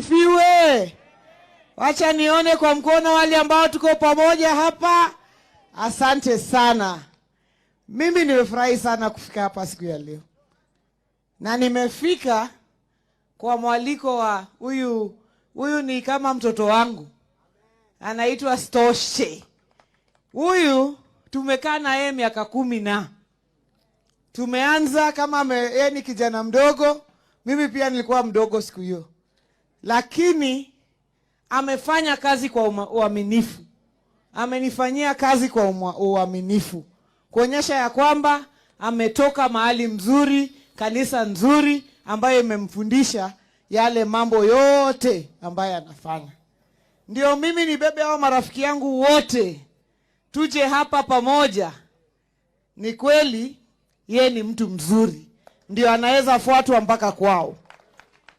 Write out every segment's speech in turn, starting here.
Asifiwe. Wacha nione kwa mkono wale ambao tuko pamoja hapa. Asante sana. Mimi nimefurahi sana kufika hapa siku ya leo, na nimefika kwa mwaliko wa huyu. Huyu ni kama mtoto wangu, anaitwa Stoshe. Huyu tumekaa na yeye miaka 10 na tumeanza kama yeye ni kijana mdogo, mimi pia nilikuwa mdogo siku hiyo, lakini amefanya kazi kwa uaminifu, amenifanyia kazi kwa uaminifu, kuonyesha ya kwamba ametoka mahali mzuri, kanisa nzuri ambayo imemfundisha yale mambo yote ambayo anafanya. Ndio mimi nibebe hao marafiki yangu wote tuje hapa pamoja. Ni kweli ye ni mtu mzuri, ndio anaweza fuatwa mpaka kwao,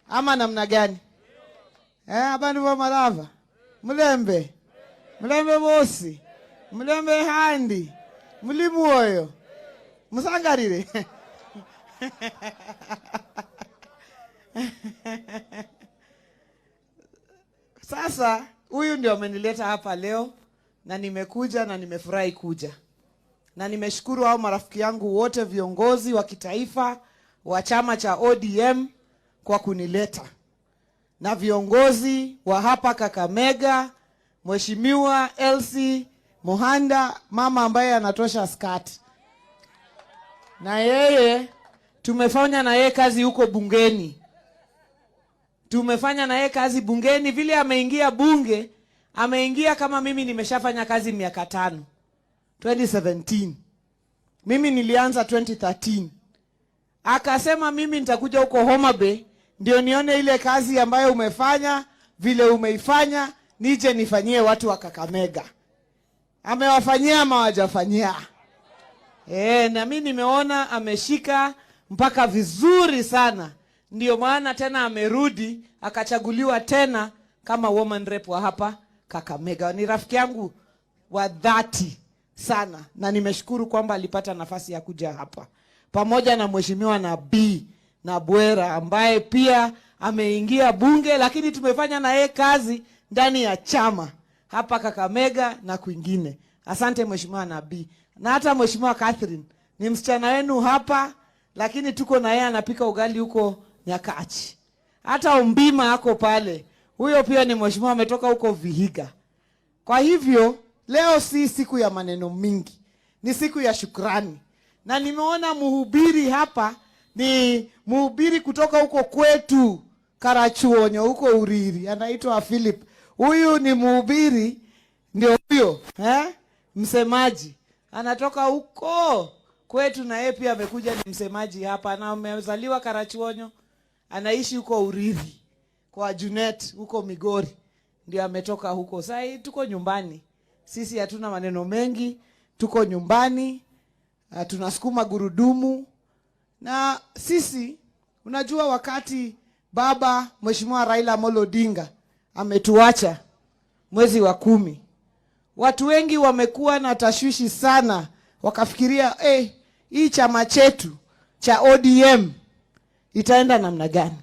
ama namna gani? Abandu ba Malava, mulembe mulembe bosi mulembe handi mulimu oyo musangarire. Sasa huyu ndio amenileta hapa leo, na nimekuja na nimefurahi kuja, na nimeshukuru hao marafiki yangu wote viongozi wa kitaifa wa chama cha ODM kwa kunileta, na viongozi wa hapa Kakamega, Mheshimiwa Elsie Mohanda, mama ambaye anatosha skati, na yeye tumefanya na yeye kazi huko bungeni. Tumefanya na yeye kazi bungeni. Vile ameingia bunge, ameingia kama mimi nimeshafanya kazi miaka 5. 2017. Mimi nilianza 2013. Akasema mimi nitakuja huko Homa Bay ndio nione ile kazi ambayo umefanya, vile umeifanya, nije nifanyie watu wa Kakamega. Amewafanyia ama hawajafanyia? Na mimi nimeona ameshika mpaka vizuri sana. Ndio maana tena amerudi akachaguliwa tena kama woman rep wa hapa Kakamega. Ni rafiki yangu wa dhati sana, na nimeshukuru kwamba alipata nafasi ya kuja hapa pamoja na Mheshimiwa Nabii na Bwera ambaye pia ameingia bunge, lakini tumefanya na yeye kazi ndani ya chama hapa Kakamega na kwingine. Asante Mheshimiwa Nabii. Na hata Mheshimiwa Catherine ni msichana wenu hapa, lakini tuko na yeye anapika ugali huko Nyakachi. Hata Umbima ako pale, huyo pia ni mheshimiwa ametoka huko Vihiga. Kwa hivyo leo si siku ya maneno mingi, ni siku ya shukrani. Na nimeona mhubiri hapa ni mhubiri kutoka huko kwetu Karachuonyo huko Uriri, anaitwa Philip. Huyu ni mhubiri, ndio huyo, Msemaji anatoka huko kwetu, na yeye pia amekuja ni msemaji hapa, na amezaliwa Karachuonyo, anaishi huko Uriri kwa Junet huko Migori, ndio ametoka huko. Sasa hii tuko nyumbani, sisi hatuna maneno mengi, tuko nyumbani, tunasukuma gurudumu. Na sisi, unajua wakati baba Mheshimiwa Raila Amolo Odinga ametuacha mwezi wa 10, watu wengi wamekuwa na tashwishi sana, wakafikiria, hii chama chetu cha ODM itaenda namna gani?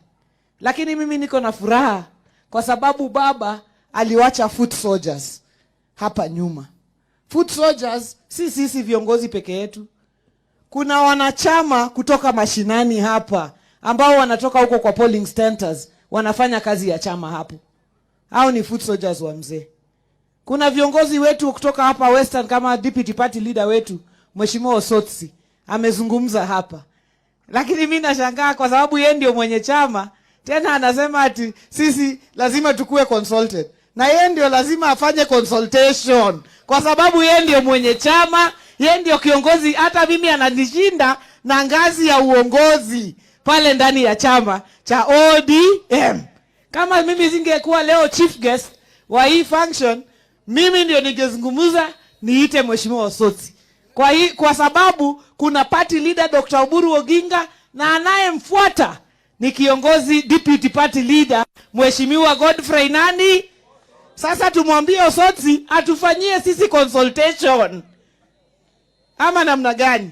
Lakini mimi niko na furaha kwa sababu baba aliwacha foot soldiers hapa nyuma. Foot soldiers si sisi viongozi peke yetu. Kuna wanachama kutoka mashinani hapa ambao wanatoka huko kwa polling centers, wanafanya kazi ya chama hapo. Hao ni foot soldiers wa mzee. Kuna viongozi wetu kutoka hapa Western kama deputy party leader wetu Mheshimiwa Osotsi amezungumza hapa. Lakini mimi nashangaa kwa sababu yeye ndio mwenye chama, tena anasema ati sisi lazima tukue consulted. Na yeye ndio lazima afanye consultation kwa sababu yeye ndio mwenye chama, yeye ndio kiongozi. Hata mimi ananishinda na ngazi ya uongozi pale ndani ya chama cha ODM. Kama mimi singekuwa leo chief guest wa hii function, mimi ndio ningezungumza niite Mheshimiwa Osotsi. Kwa sababu kuna party leader Dr. Oburu Oginga na anayemfuata ni kiongozi deputy party leader Mheshimiwa Godfrey nani? Sasa tumwambie Osotsi atufanyie sisi consultation. Ama namna gani?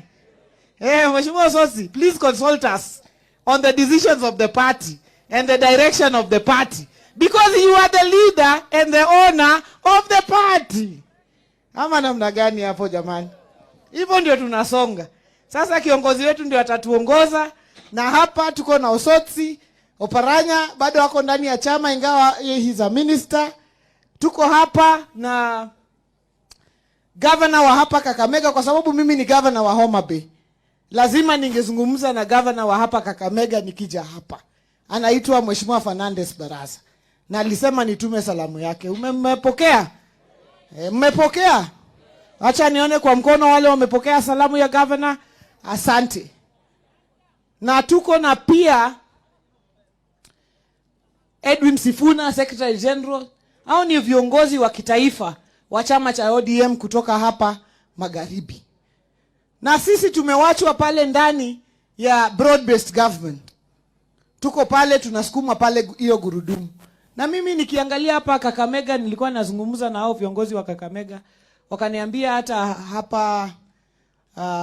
Mheshimiwa Osotsi, please consult us on the decisions of the party and the direction of the party, Because you are the leader and the owner of the party. Ama namna gani hapo jamani? Hivyo ndio tunasonga. Sasa kiongozi wetu ndio atatuongoza, na hapa tuko na Osotsi Oparanya bado wako ndani ya chama ingawa he is a minister. Tuko hapa na gavana wa hapa Kakamega, kwa sababu mimi ni gavana wa Homa Bay. Lazima ningezungumza na gavana wa hapa Kakamega nikija hapa. Anaitwa Mheshimiwa Fernandes Barasa, na alisema nitume salamu yake. Mmepokea? Mmepokea? Acha nione kwa mkono wale wamepokea salamu ya gavana. Asante. Na tuko na pia Edwin Sifuna, Secretary General. Hao ni viongozi wa kitaifa wa chama cha ODM kutoka hapa magharibi, na sisi tumewachwa pale ndani ya broad based government. Tuko pale tunasukuma pale hiyo gurudumu. Na mimi nikiangalia hapa Kakamega, nilikuwa nazungumza na hao viongozi wa Kakamega, wakaniambia hata hapa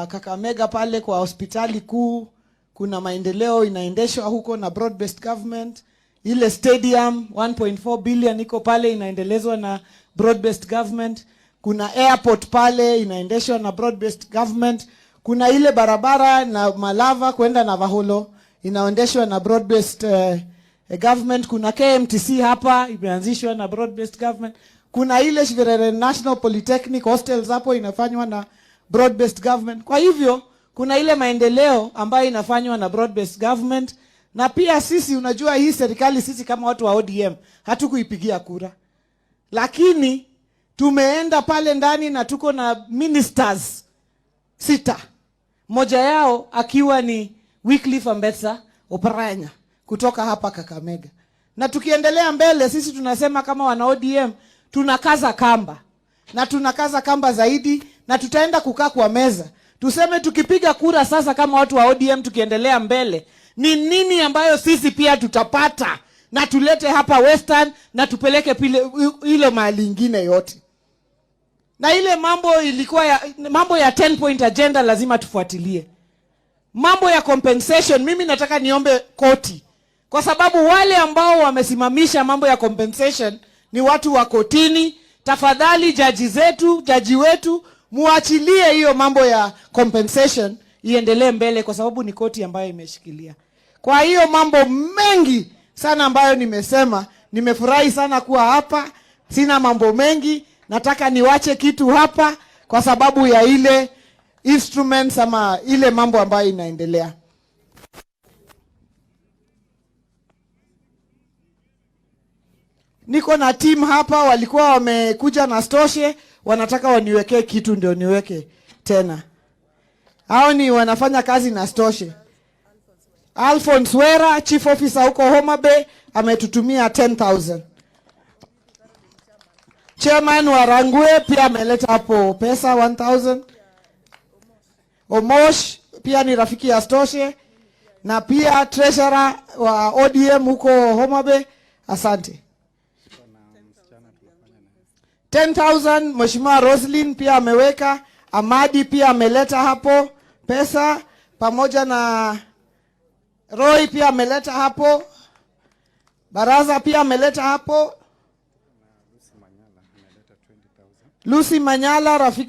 Kakamega pale kwa hospitali kuu kuna maendeleo inaendeshwa huko na broad based government. Ile stadium 1.4 billion iko pale inaendelezwa na broad based government. Kuna airport pale inaendeshwa na broad based government. Kuna ile barabara na Malava kwenda Navakholo inaendeshwa na broad based government. Kuna KMTC hapa imeanzishwa na broad based government. Kuna ile Shiverere National Polytechnic hostels hapo inafanywa na broad based government. Kwa hivyo kuna ile maendeleo ambayo inafanywa na broad based government, na pia sisi, unajua hii serikali, sisi kama watu wa ODM hatukuipigia kura, lakini tumeenda pale ndani na tuko na ministers sita, mmoja yao akiwa ni Wycliffe Ambetsa Oparanya kutoka hapa Kakamega. Na tukiendelea mbele, sisi tunasema kama wana ODM tunakaza kamba na tunakaza kamba zaidi, na tutaenda kukaa kwa meza tuseme, tukipiga kura sasa kama watu wa ODM tukiendelea mbele, ni nini ambayo sisi pia tutapata na tulete hapa Western na tupeleke pile ile mahali ingine yote. Na ile mambo ilikuwa ya, mambo ya 10 point agenda lazima tufuatilie. Mambo ya compensation, mimi nataka niombe koti, kwa sababu wale ambao wamesimamisha mambo ya compensation ni watu wa kotini. Tafadhali jaji zetu, jaji wetu, muachilie hiyo mambo ya compensation iendelee mbele, kwa sababu ni koti ambayo imeshikilia. Kwa hiyo mambo mengi sana ambayo nimesema, nimefurahi sana kuwa hapa. Sina mambo mengi, nataka niwache kitu hapa kwa sababu ya ile instruments ama ile mambo ambayo inaendelea. Niko na team hapa, walikuwa wamekuja na stoshe, wanataka waniwekee kitu ndio niweke tena. Hao ni wanafanya kazi na stoshe. Alphonse Wera, chief officer huko Homa Bay, ametutumia 10,000. Chairman wa Rangwe pia ameleta hapo pesa 1000. Omosh pia ni rafiki ya Stoshe na pia treasurer wa ODM huko Homa Bay, asante. 10,000 Mheshimiwa Roslyn pia ameweka, Amadi pia ameleta hapo pesa, pamoja na Roy pia ameleta hapo, Baraza pia ameleta hapo, Lucy Manyala rafiki